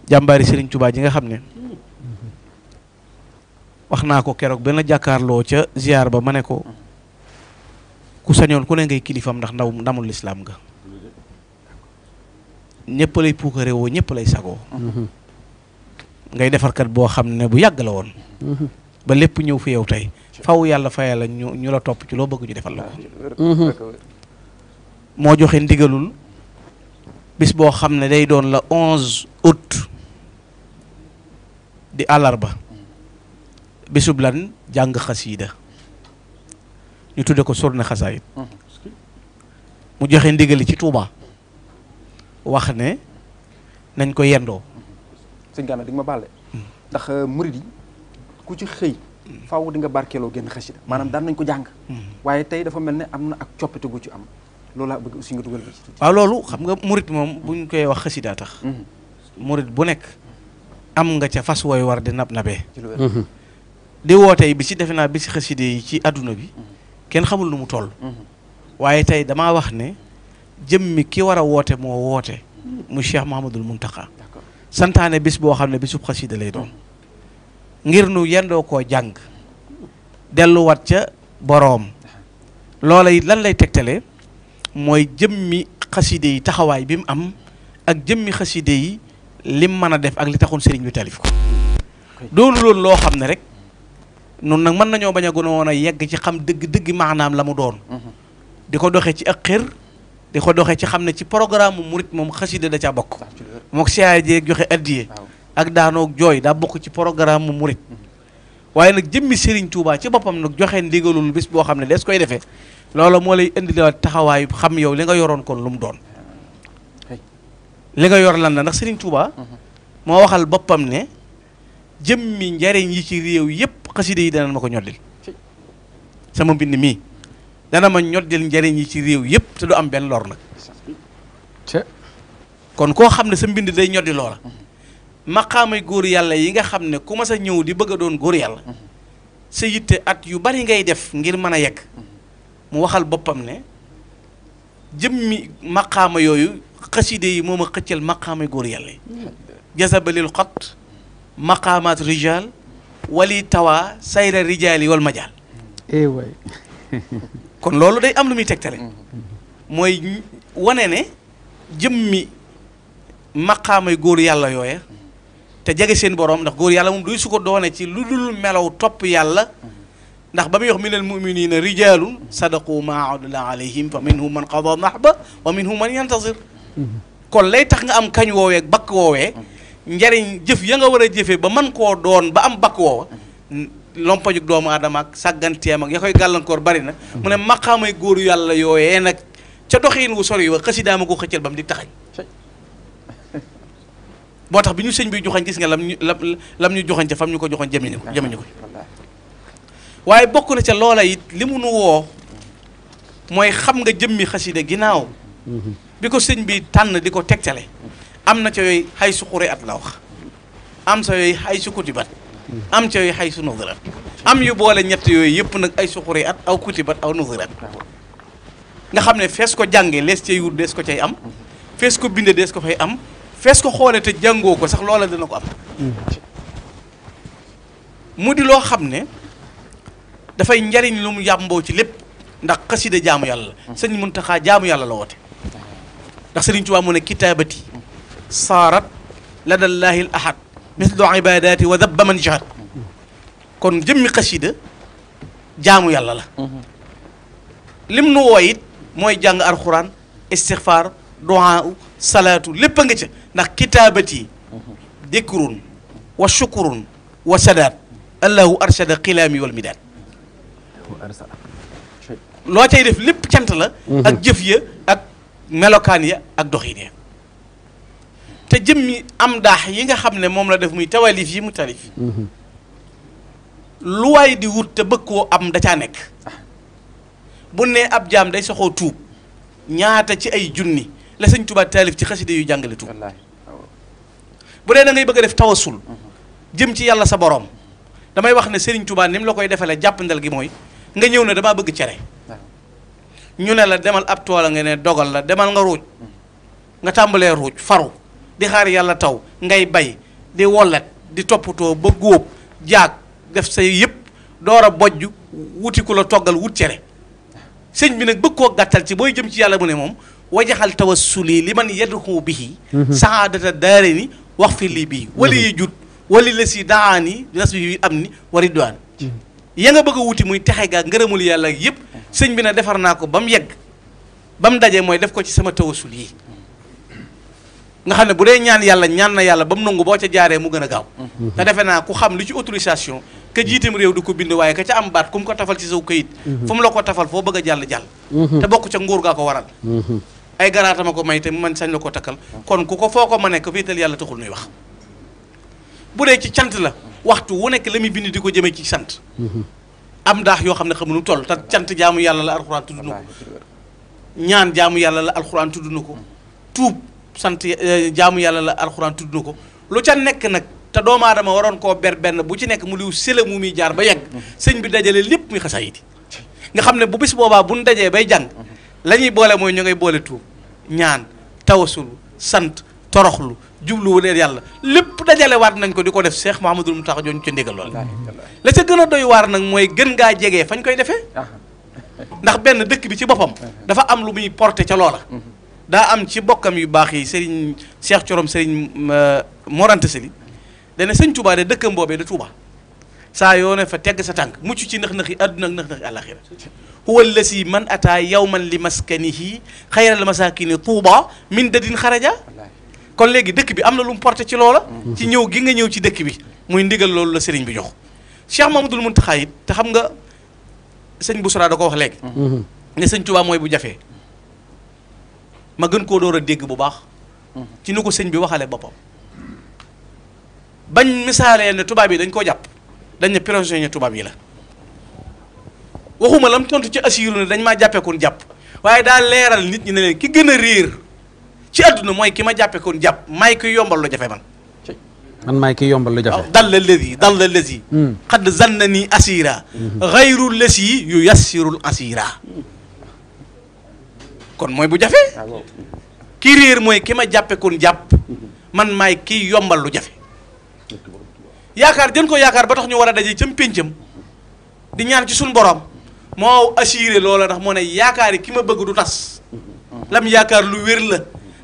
jàmbaari Serigne Touba ji nga xam ne wax naa ko keroog benn jàkkaarloo ca ziar ba ma ne ko ku sañoon ku ne ngay kilifam ndax ndamul lislaam nga ñëpp lay puukare woo ñëpp lay sagoo ngay defarkat boo xam ne bu yàgg la woon ba lépp ñëw fi yow tey faw yàlla fayal la ñu la topp ci loo bëgg ñu defal la ko moo joxe ndigalul bis boo xam ne day doon la 11 août di àllarba bisub lan jàng xasiida ñu tudde ko surne xasaayit mu joxe ndigali ci Touba wax ne nañ ko yendoo sëñ Gana di nga ma baale ndax murid yi ku ci xëy faaw di nga barkeeloo génn xasida maanaam daan nañ ko jàng waaye tey dafa mel ne am na ak coppite gu ci am loolu laa bëgg aussi nga dugal ci waaw loolu xam nga murid moom buñ koy wax xasida tax murid bu nekk am nga ca fas wooy war di nab nabee di wootey bi ci defe naa bi ci xaside yi ci adduna bi kenn xamul nu mu toll waaye tey damaa wax ne jëmmi ki war a woote moo woote mu Cheikh Mouhamadoul Mountakha santaane bis boo xam ne bisub xasida lay doon ngir nu yendoo koo jàng delluwaat ca boroom loola it lan lay tegtale mooy jëmmi xaside yi taxawaay bi mu am ak jëmmi xaside yi lim mën a def ak li taxoon sëriñ bi talif ko doonu loolu loo xam ne rek nun nag mën nañoo bañ a gën a woon a yegg ci xam dëgg maanaam la mu doon di ko doxee ci ak xër di ko doxee ci xam ne ci programme murit moom xasida da caa bokk mook siyaay jeeg joxe addiye ak daanoog jooy daa bokk ci programme murit waaye nag jëmmi Serigne Touba ci boppam nag joxe ndigalul bis boo xam ne des koy defee loola moo lay indi la taxawaayu xam yow li nga yoroon kon lu mu doon li nga yor lan la ndax Serigne Touba moo waxal boppam ne jëmmi njariñ yi ci réew yépp xasida yi dana ma ko ñoddil sama mbind mii dana ma ñoddil njariñ yi ci réew yépp te du am benn lor nag kon koo xam ne sa mbind day ñoddi loola maqaamay góor yàlla yi nga xam ne ku ma sa ñëw di bëgg a doon góor yàlla sa yitte at yu bari ngay def ngir mën a yegg mu waxal boppam ne jëmmi maqaama yooyu xaside yi moom a xëccal maqaamay góor yàlla yi jasabalil xot maqaamaat rijal wali tawa sayra rijaali wal majaal waay kon loolu day am lu muy tegtale mooy wane ne jëmmi maqaamay góor yàlla yooya te jege seen borom ndax góor yàlla moom duy su ko doone ci lu dul melaw topp yàlla ndax ba muy wax minal muminina rijalun sadaqu ma ahadullah alayhim fa minhum man qada nahba wa minhum man yantazir kon lay tax nga am kañ woowee ak bakk woowee njariñ jëf ya nga war a jëfee ba man koo doon ba am bakk woowa lompañu doomu aadama ak sàgganteem ak ya koy gàllankoor bari na mu ne maqaamay góor yàlla yooyee nag ca doxiin wu sori wa xasidaama ko xëccal ba mu di taxañ boo tax bi ñu sëñ bi joxañ gis nga lam ñu joxañ ca fam ñu ko joxañ jëmeñu ko waaye bokk na ca loola it li mu nu woo mooy xam nga jëmmi xasida ginnaaw bi ko sëñ bi tànn di ko tegtale am na ca yooyu xay su xure at la wax am sa yooyu xay su kutibat am ca yooyu xay su nudirat am yu boole ñett yooyu yëpp nag ay su xure at aw kutibat aw nudirat nga xam ne fees ko jànge lees cay wut dees ko cay am fees ko binde dees ko fay am fees ko xoole te jàngoo ko sax loola dina ko am mu di loo xam ne dafay njariñ lu mu yàmboo ci lépp ndax xasida jaamu yàlla la sëñ Muntaxa jaamu yàlla la woote ndax Sëriñ Tuubaa mu ne kitaabati saarat ladallaahi al ahad mislu ibadaati wa dabba man jahad kon jëmmi xasida jaamu yàlla la lim nu woo it mooy jàng alxuraan istixfaar duaa salaatu lépp a nga ca ndax kitaabati dikrun wa shukurun wa sadaat allahu arshada xilaami wal midaat loo cay def lépp cant la ak jëf ya ak melokaan ya ak doxin ya te jëmmi am daax yi nga xam ne moom la def muy tawalif yi mu talif lu waay di wut te bëgg koo am da caa nekk bu ne ab jaam day soxoo tuub ñaata ci ay junni la sëñ Tuubaa taalif ci xaside yu jàngale tuub bu dee da ngay bëgg a def tawasul jëm ci yàlla sa borom damay wax ne Sëriñ Tuubaa ni mu la koy defalee jàppandal gi mooy nga ñëw ne damaa bëgg cere ñu ne la demal ab toola nga ne dogal la demal nga ruuj nga tàmbalee ruuj faru di xaar yàlla taw ngay bay di wollet di toppatoo ba góob jaag def say yëpp door a bojj wuti ku la toggal wut cere sëñ bi nag bëgg koo gàttal ci booy jëm ci yàlla mu ne moom wajaxal tawassuli li man yadxu bihi saadata daare ni wax fi lii bii wali yi jut wali la si daani nas bi am ni wari duwaan ya nga bëgg a wuti muy texe gaa ngërëmul yàlla yëpp sëñ bi na defar naa ko ba mu yegg ba mu dajee mooy def ko ci sama tawassul yi nga xam ne bu dee ñaan yàlla ñaan na yàlla ba mu nangu boo ca jaaree mu gën a gaaw te defe naa ku xam li ci autorisation ka jiitam réew du ko bind waaye ka ca am baat ku mu ko tafal ci saw këyit fu mu la ko tafal foo bëgg a jàll te bokk ca nguur gaa ko waral ay garaatama ko may te man sañ la ko takkal kon ku ko foo ko ma nekk féetal yàlla taxul nuy wax bu dee ci cant la waxtu wu nekk la muy bind di ko jëmee ci sant am daax yoo xam ne xamuñu toll te cant jaamu yàlla la alxuraan tudd na ko ñaan jaamu yàlla la alxuraan tudd na ko tuub sant jaamu yàlla la alxuraan tudd na ko lu ca nekk nag te doomu aadama waroon koo ber benn bu ci nekk mu liw sëla mu muy jaar ba yegg sëñ bi dajale lépp muy xasaayid nga xam ne bu bis boobaa bu ñu dajee bay jàng la ñuy boole mooy ñu ngay boole tuub ñaan tawasul sant toroxlu jubluwu leen yàlla lépp dajale waat nañ ko di ko def Cheikh Mouhamadoul Mountakha jooñu ca ndigal lool la ca gën a doy waar nag mooy gën ngaa jegee fañ koy defee ndax benn dëkk bi ci boppam dafa am lu muy porté ca loola daa am ci bokkam yu baax yi Serigne Cheikh Corom Serigne Mor Anta Sali dana sëñ Touba de dëkkam boobee da Touba saa yoo ne fa tegg sa tànk mucc ci nëx-nëx yi àdduna ak nëx-nëx yi àlaxira huwa allasi man ataa yawman li maskanihi xayral masakini Touba min dadin xaraja kon léegi dëkk bi am na lu mu porté ci loola ci ñëw gi nga ñëw ci dëkk bi muy ndigal loolu la sëriñ bi jox Cheikh Mamadou Mountakha it te xam nga sëñ Boussra da ko wax léegi ne sëñ Touba mooy bu jafee ma gën koo door a dégg bu baax ci ni ko sëñ bi waxale boppam bañ misaalee ne tubaab yi dañ koo jàpp dañ ne prisonnier tubaab yi la waxuma lam tontu ci asiru ne dañ maa jàppeekoon jàpp waaye daa leeral nit ñi ne leen ki gën a réer ci àdduna mooy ki ma jàppeekoon jàpp may ki yombal lu jafe man maay ki yombal lu jafe dalla lezi xadd zanna ni asira xayru lesi yu yassirul asira kon mooy bu jafe ki réer mooy ki ma jàppeekoon jàpp man maay ki yombal lu jafe yaakaar jën ko yaakaar ba tax ñu war a daje cam péncam di ñaan ci suñ borom moo assuré loola ndax moo ne yaakaar yi ki ma bëgg du tas lam yaakaar lu wér la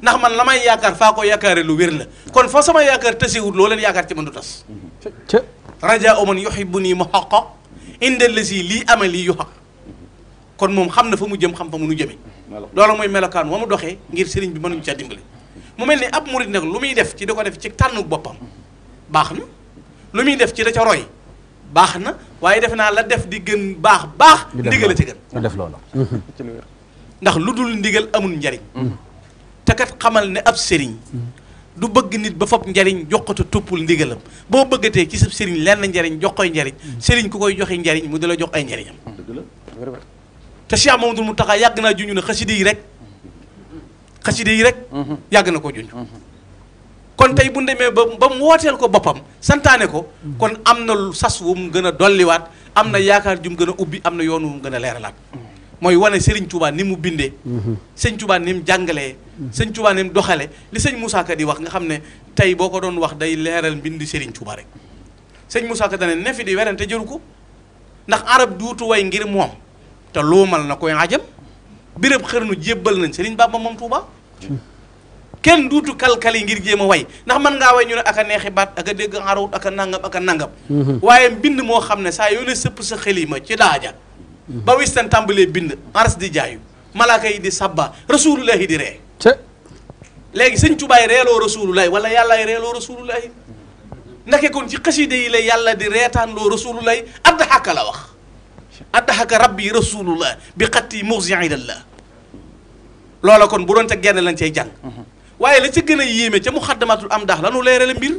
ndax man la may yaakaar faa ko yaakaare lu wér la kon fa sama yaakaar tasewut loo leen yaakaar ci man du tas raja oman yuhibbu nii mu xaqa inda lasi lii ama lii yu xaq kon moom xam na fa mu jëm xam fa mu nu jëme loolu mooy melokaan wa mu doxee ngir sëriñ bi mënuñu caa dimbali mu mel ni ab murid nag lu muy def ci da ko def ci tànnu boppam baax na lu muy def ci da ca roy baax na waaye defe naa la def di gën baax ndigal a ci gën def loolu ndax lu dul ndigal amul njariñ te kat xamal ne ab sëriñ du bëgg nit ba fop njariñ jox ko te toppul ndigalam boo bëggatee ci sa sëriñ lenn njariñ jox koy njariñ sëriñ ku koy joxe njariñ mu di la jox ay njariñam te Cheikh Mamadou Mountakha yàgg naa junj na xaside yi rek yàgg na koo junj kon tey bu ñu demee ba mu wooteel ko boppam santaane ko kon am na sas wu mu gën a dolliwaat am na yaakaar ju mu gën a ubbi am na yoon wu mu gën a leeralaat mooy wane Serigne Touba ni mu bindee sëñ Touba ni mu jàngalee sëñ Touba ni mu doxale li sëñ Moussa Ka di wax nga xam ne tey boo ko doon wax day leeral mbindi Serigne Touba rek sëñ Moussa Ka dane ne fi di werante jëru ko ndax arab duutu way ngir moom te loomal na koy ajam béréb xërnu jébbal nañ Serigne Bamba moom Touba kenn duutu kalkali ngir jéem a way ndax mën ngaa way ñu ne aka neexi baat aka dégg arawut aka nangam waaye mbind moo xam ne saa yoo ne sëpp sa xelima ci daaja ba wistan tàmbalee bind aras di jaayu malaaka yi di sabba rasulullahi di ree léegi sëñ Tubaay reeloo rasulullahi wala yàllaay reeloo rasulullahi ndake kon ci xaside yi la yàlla di reetaan loo rasulullahi addaxaka la wax addaxaka rabbi rasulullah bi xatti muxsi ilallah loola kon bu doon ca genn lañ cay jàng waaye la ca gën a yéeme ca muxaddamatul am daax lanu leerale mbir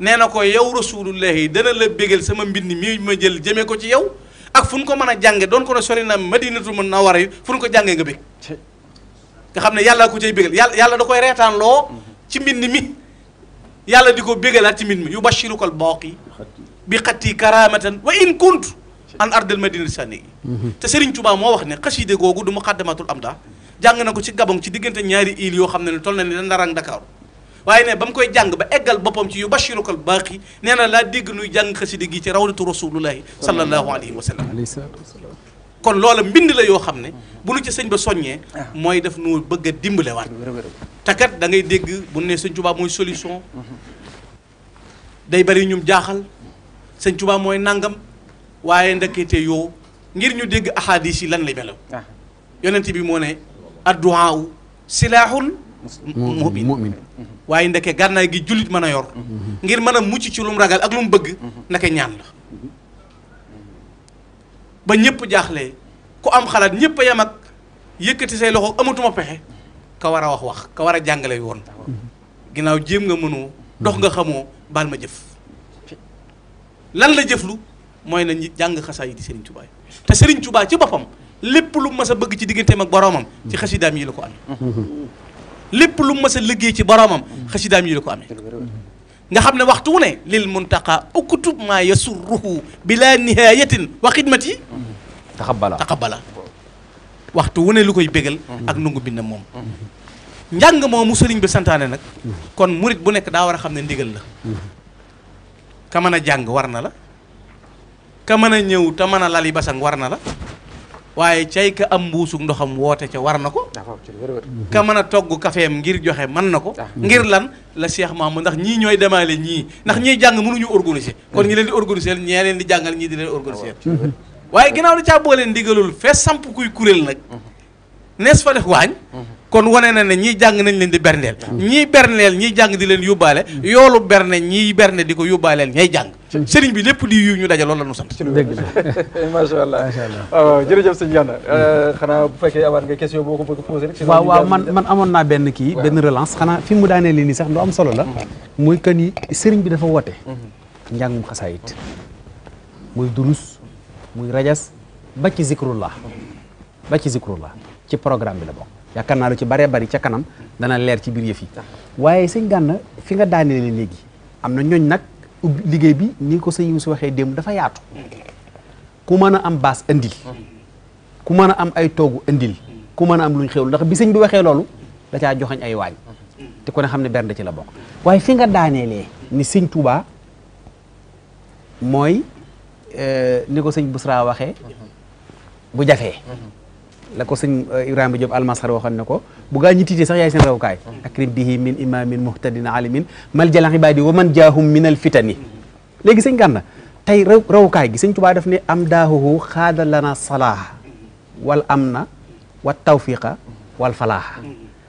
nee na ko yow rasulullahi dana la bégal sama mbind mi ma jël jëmee ko ci yow ak fu ñu ko mën a jànge doon ko ne sori na madinatul munawwara yi fu ñu ko jàngee nga bég nga xam ne yàlla ko cay bégal yàlla da koy reetaan loo ci mbind mi yàlla di ko bégalaat ci mbind mi yubashirukal baaqi bi xatti karamatan wa in kuntu an ardal madinati sànni te Serigne Touba moo wax ne xaside googu du muxaddamatul am daa jàng na ko ci Gabon ci diggante ñaari îles yoo xam ne toll na ni da Ndar ak Dakar waaye ne ba mu koy jàng ba eggal boppam ci yu bashirukal baaqi nee na laa dégg nuy jàng xasida gi ci rawdatu rasulullahi sallallahu alayhi wa sallam kon loola mbind la yoo xam ne bu nu ci sëñ ba soññee mooy daf nu bëgg a dimbale waat te kat da ngay dégg bu ne sëñ Tuubaa mooy solution day bari ñum jaaxal sëñ Tuubaa mooy nangam waaye ndekete yoo ngir ñu dégg ahadis yi lan lay melaw yonent bi moo ne adduwaa silaaxul mu'min waaye ndeke gànnaay gi jullit mën a yor ngir mën a mucc ci lu mu ragal ak lu mu bëgg ndeke ñaan la ba ñëpp jaaxlee ku am xalaat ñëpp a yem ak yëkkati say loxo amatuma pexe ka war a wax ka war a jàngale woon ginnaaw jéem nga mënoo dox nga xamoo baal ma jëf lan la jëflu mooy na jàng xasaa yi di Serigne Touba te Serigne Touba ci boppam lépp lu mas a bëgg ci digganteem ak boroomam ci xasidaam yi la ko amee lépp lu mas a liggéey ci boroomam xasidaam yi la ko amee nga xam ne waxtu wu ne lil muntaqa uktub maa yasurruhu bila nihayatin wa xidmati taqabbala waxtu wu ne lu koy bégal ak nungu bindam moom njàng moomu sëriñ bi santaane nag kon murit bu nekk daa war a xam ne ndigal la ka mën a jàng war na la ka mën a ñëw te mën a lali basang war na la waaye cay ka am mbuusug ndoxam woote ca war na ko ka mën a togg kafeem ngir joxe mën na ko ngir lan la Cheikh Mamadou ndax ñii ñooy demaale ñii ndax ñiy jàng mënuñu organiser kon ñi leen di organiser ñee leen di jàngal ñii di leen organiser waaye ginnaaw da caa booleen ndigalul fees samp kuy kuréel nag nees fa def waañ kon wane na ne ñii jàng nañ leen di berneel ñii berneel ñiy jàng di leen yóbbaale yoolu berne ñiy berne di ko yóbbaaleel ñay jàng sëriñ bi lépp di yu ñu daje loolu la ñu sant dëgg la macha allah waaw jërëjëf sëñ Gana xanaa bu fekkee amaat nga question boo ko bëgg posé rek waaw man amoon naa benn benn relance xanaa fi mu daanee li nii sax lu am solo la muy que ni sëriñ bi dafa woote njàngum xasaayit muy durus muy rajas ba ci zikrullah ci programme bi la bokk yaakaar naa lu ci bëree bëri ca kanam dana leer ci biir yëf yi waaye sëñ Gana fi nga daanee léegi am na ñooñ nag liggéey bi ni ko sëñ Youssou waxee démb dafa yaatu ku mën a am baas indil ku mën a am ay toogu indil ku mën a am luñ xewlu ndax bi sëñ bi waxee loolu da caa joxañ ay waañ te ku ne xam ne bernde ci la bokk waaye fi nga daaneelee ni sëñ Touba mooy ni ko sëñ Bousra waxee bu jafee la ko sëñ Ibrahima Diop almasar waxoon ne ko bu gaa ñi tiitee sax yaay seen rawukaay akrim bihi min imamin muhtadin alimin mal jalan ibadi wa man jaahum min al fitani léegi sëñ Gana tey rawukaay gi sëñ Tuubaa def ne am daahuhu xaada lana salaaha wal amna wa tawfiqa wal falaaha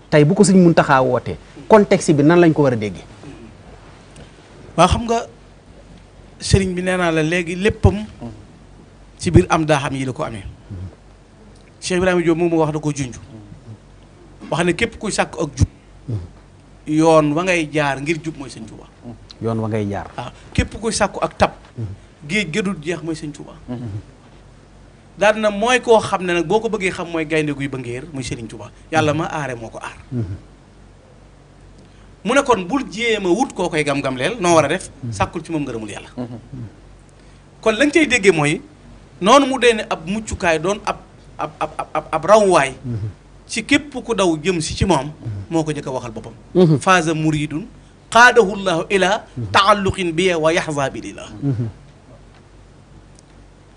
tey bu ko sëñ Muntaxa wootee contexte bi nan lañ ko war a déggee waaw xam nga sëriñ bi nee naa la léegi léppam ci biir am daa xam yi la ko amee Cheikh Ibrahima Diop moom wax da ko junj wax ne képp kuy sàkk ak jub yoon wa ngay jaar ngir jub mooy sëñ Tuubaa yoon wa ngay jaar waaw képp kuy sàkku ak tab géej gëdul jeex mooy sëñ Tuubaa daal na mooy koo xam ne nag boo ko bëggee xam mooy gaynde guy ba ngéer muy Sëriñ Tuubaa yàlla ma aare moo ko aar mu ne kon bul jéem a wut koo koy gam-gam leel noo war a def sàkkul ci moom ngërëmul yàlla kon lañ cay déggee mooy noonu mu dee ne ab muccukaay doon ab rawwaay ci képp ku daw jëm si ci moom moo ko jëkk a waxal boppam faaza muridun qaadahu llahu ila taalluqin bi wa yaxza bi lillah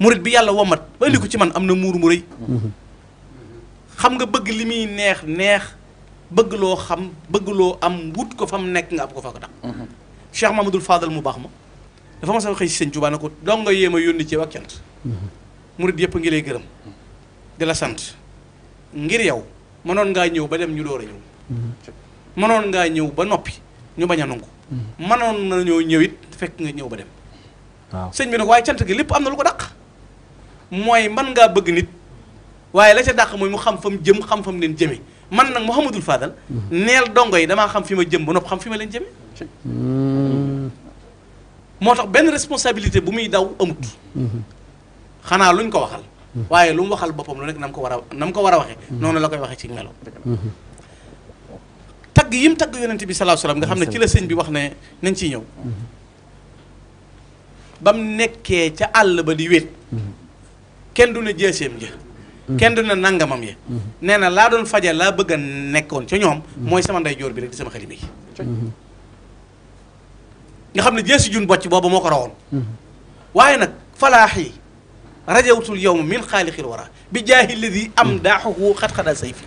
murid bi yàlla womat ba indi ko ci man am na muur mu rëy xam nga bëgg li muy neex bëgg loo xam bëgg loo am wut ko fa mu nekk nga ab ko fa ko tax Cheikh Mamadou Fadal mu baax ma dafa ma sa xëy si sëñ Tuubaa ne ko dong nga yéem a yónni ci ak cant murid yëpp ngi lay gërëm di la sant ngir yow mënoon ngaa ñëw ba dem ñu door a ñëw mënoon ngaa ñëw ba noppi ñu bañ a nangu mënoon nañoo ñëw it fekk nga ñëw ba dem waaw sëñ bi nag waaye cant gi lépp am na lu ko dàq mooy man ngaa bëgg nit waaye la ca dàq mooy mu xam fa mu jëm xam fa mu leen jëme man nag Mouhamadul Fadal neel dongo yi damaa xam fi ma jëm ba noppi xam fi ma leen jëme moo tax benn responsabilité bu muy daw amut xanaa luñ ko waxal waaye lu mu waxal boppam lu nekk na mu ko war a waxee noonu la koy waxee ci melo tagg yim tagg yonent bi sallallahu alayhi wasallam nga xam ne ci la sëñ bi wax ne nañ ciy ñëw ba mu nekkee ca àll ba di wéet kenn du ne jeeseem ja kenn du ne nangamam ya nee na laa doon faja laa bëgg a nekkoon ca ñoom mooy sama ndey joor bi rek di sama xalima yi nga xam ne jeesi jun bocc boobu moo ko rawoon waaye nag falaaxi rajawtul yawma min xaalixil wara bi jaahi lladi am daaxuhu xat-xada sayfi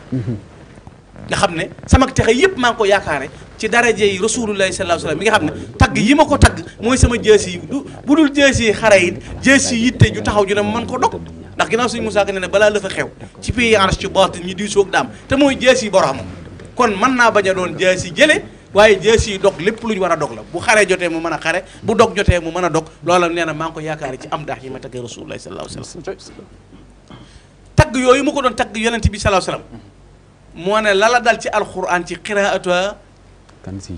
nga xam ne sama texe yëpp maa ngi ko yaakaare ci daraje yi rasulullahi sallallahu alayhi wasallam mi nga xam ne tagg yi ma ko tagg mooy sama jeesi yi bu dul jeesi yi xare yi jeesi yitte ju taxaw ju ne mën ko dog ndax ginnaaw suñu Musaa Ka ne balaa la fa xew ci pays arsh ci baatin ñi di soog daam te mooy jeesi yi boromam kon mën naa bañ a doon jeesi jële waaye jeesi yi dog lépp lu ñu war a dog la bu xare jotee mu mën a xare bu dog jotee mu mën a dog loola nee na maa ngi ko yaakaare ci am daax yi ma taggee rasulullahi sallallahu alayhi wasallam tagg yooyu mu ko doon tagg yonent bi sallallahu alayhi wasallam moo ne lala dal ci alquran ci qiraatuha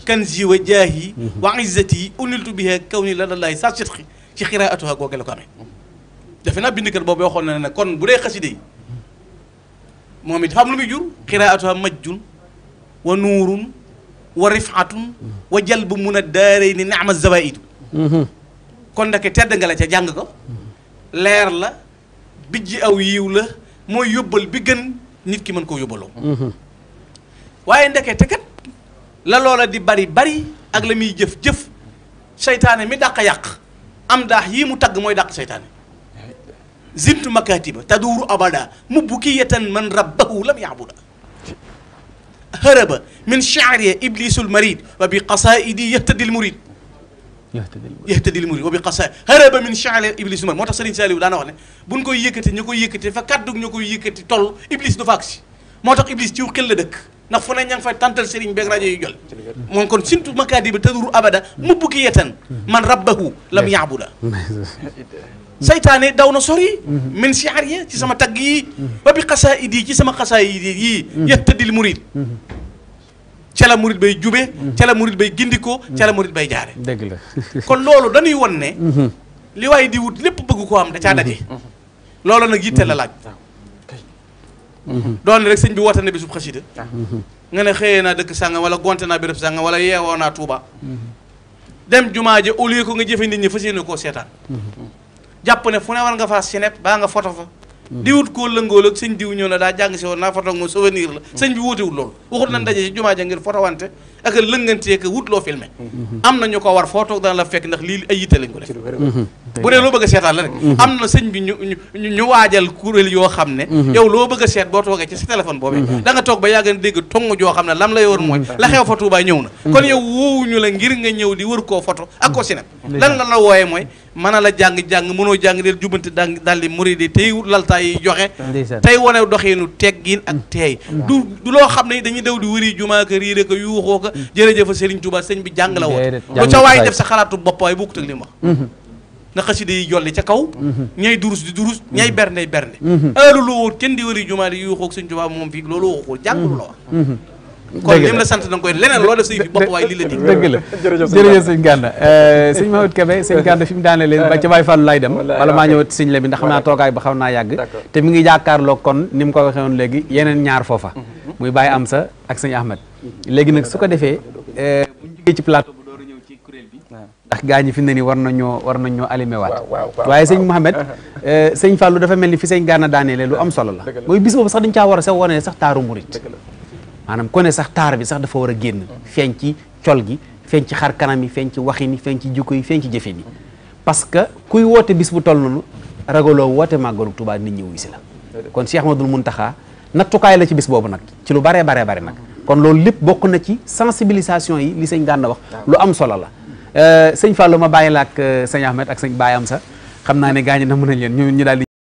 kanzi wa jaahi wa izzati uniltu biha kawni la dallahi sa sidqi ci qiraatuha googe la ko amee defe naa bindkat boobu waxoon na ne kon bu dee xaside yi moom it xam lu muy jur qiraatuha majjun wa nuurun wa rifatun wa jalbu mun a daarey ni naama zawaidu kon ndeke tedd nga la ca jàng ko leer la bijji aw yiw la mooy yóbbal bi gën nit ki mën koo yóbbaloo waaye ndeke te kat la loola di bari ak la muy jëf seytaane mi dàq yàq am daax yii mu tagg mooy dàq seytaane zintu makatiba taduuru abada mubkiyatan man rabbahu lam yaabuda haraba min shi'ri iblisul marid wa bi qasaidi yahtadil murid wa bi qasaid haraba min shi'ri iblisul marid moo tax Serigne Saliou daana wax ne buñ koy yëkkati ñu koy yëkkati fa kàddug ñu koy yëkkati toll iblis du fa agsi moo tax iblis ciw xel la dëkk ndax fu ne ña ngi fay tantal Serigne beeg rajo yu jol moom kon sintu makadiba taduru abada mubkiyatan man rabbahu lam yaabuda saytaane daw na sori min shi'ri ci sama tagg yi wa bi qasaidi ci sama qasaid yi yahtadil murid ca la murid bay jube ca la murid bay gindikoo ca la murid bay jaare dëgg la kon loolu dañuy won ne li waaye di wut lépp bëgg koo am da caa daje loolu nag yitte la laaj doon rek sëñ bi woote na bisub xasida nga ne xëyee naa dëkk sàngam wala gonte naa béréb sàngam wala yeewoo naa Tuuba dem jumaa ja au lieu ko nga jëfe nit ñi fas yéene koo seetaan jàpp ne fu ne war nga faa sinep baa nga foto fa di wut koo lëngool ak sëñ diw ñëw na daa jàng si woon naa foto ak moom souvenir la sëñ bi wóotewul loolu waxut nañ daje ci jumaa ja ngir foto wante ak lëngantee ak wut loo filmé am na ñu ko war foo toog dana la fekk ndax lii ay yitte lañ ko def bu dee loo bëgg a seetaan la rek am na sëñ bi ñu waajal kuréel yoo xam ne yow loo bëgg a seet boo toogee ci sa téléphone boobee da nga toog ba yàgg na dégg tong joo xam ne lam la yoon mooy la xew fa Tuubaa ñëw na kon yow woowuñu la ngir nga ñëw di wër koo photo ak koo sinep lan la wooyee mooy mën a la jàng mënoo jàng del jubante daal di muridi tey laltaay yi joxe tey wane doxeenu teggin ak teey du loo xam ne dañuy daw di wëri jumaa ka riire ko yuuxoo ko jërëjëf Serigne Touba sëñ bi jàng la woon lu ca waay def sa xalaatu bopp waaye bokkut ak li mu wax na xasida yi jolli ca kaw ñay durus di durus ñay bernde heure lu woo kenn di wëri jumaa di yuuxoo ak Serigne Touba moom fii loolu waxul jàng lu la wax kon lim la sant da nga koy leneen loo def sa yëfi bopp waaye lii la dig dëgg la jërëjëf sëñ Gana sëñ Mahmoud Kébé sëñ Gana fi mu daane leen ba ca Baye Fallou lay dem wala maa ñëwat sëñ la bi ndax xam naa toogaay ba xaw naa yàgg te mi ngi jàkkaarloo kon ni mu ko waxee woon léegi yeneen ñaar foofa muy Baye Amsa ak sëñ Ahmed léegi nag su ko defee bu ñu jógee ci plateau bu door a ñëw ci kuréel bi ndax gaa ñi fi mu ne nii war nañoo allumé waat waaye sëñ Mouhamed sëñ Fallou dafa mel ni fi sëñ Gana daaneele lu am solo la mooy bis boobu sax dañ caa war a sax wane sax taaru murit maanaam ku ne sax taar bi sax dafa war a génn feeñ ci col gi feeñ ci xar kanam yi feeñ ci waxin yi feeñ ci jikko yi feeñ ci jëfin yi parce que kuy woote bis bu toll noonu ragaloo woote màggalu Tuubaa nit ñi wuy si la kon Cheikh Ahmadoul Mountakha nattukaay la ci bis boobu nag ci lu baree nag kon loolu lépp bokk na ci sensibilisation yi li sëñ Gana wax lu am solo la sëñ Fallou ma bàyyi la ak sëñ Ahmed ak sëñ Baye Amsa xam naa ne gaañu na mën nañ leen ñu daal di